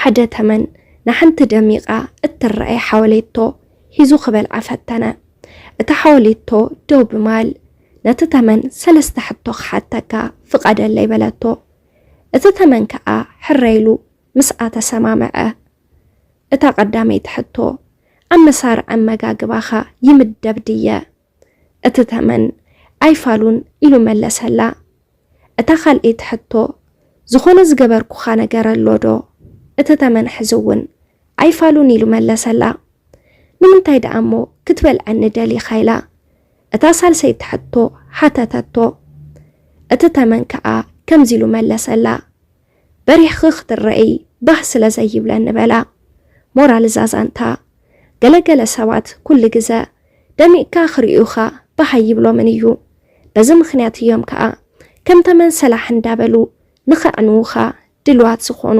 ሓደ ተመን ንሓንቲ ደሚቓ እትረኣይ ሓወሌቶ ሒዙ ክበልዓ ፈተነ። እታ ሓወሌቶ ደው ብማል ነቲ ተመን ሰለስተ ሕቶ ክሓተካ ፍቐደለይ በለቶ። እቲ ተመን ከኣ ሕረ ኢሉ ምስኣ ተሰማምዐ። እታ ቀዳመይቲ ሕቶ፣ ኣብ መሳርዕ ኣመጋግባኻ ይምደብ ድየ? እቲ ተመን ኣይፋሉን ኢሉ መለሰላ። እታ ካልኣይቲ ሕቶ፣ ዝኾነ ዝገበርኩኻ ነገር ኣሎ ዶ? እቲ ተመን ሕዚ እውን ኣይፋሉን ኢሉ መለሰላ። ንምንታይ ደኣ እሞ ክትበልዐኒ ደሊኻ? ኢላ እታ ሳልሰይቲ ሕቶ ሓተተቶ። እቲ ተመን ከኣ ከምዚ ኢሉ መለሰላ። በሪሕኺ ክትረኣይ ባህ ስለ ዘይብለኒ በላ። ሞራል እዛ ዛንታ። ገለገለ ሰባት ኩሉ ግዘ ደሚቕካ ክርእዩኻ ባህ ኣይብሎምን እዩ። በዚ ምኽንያት እዮም ከኣ ከም ተመን ሰላሕ እንዳበሉ ንኸዕንዉኻ ድልዋት ዝኾኑ።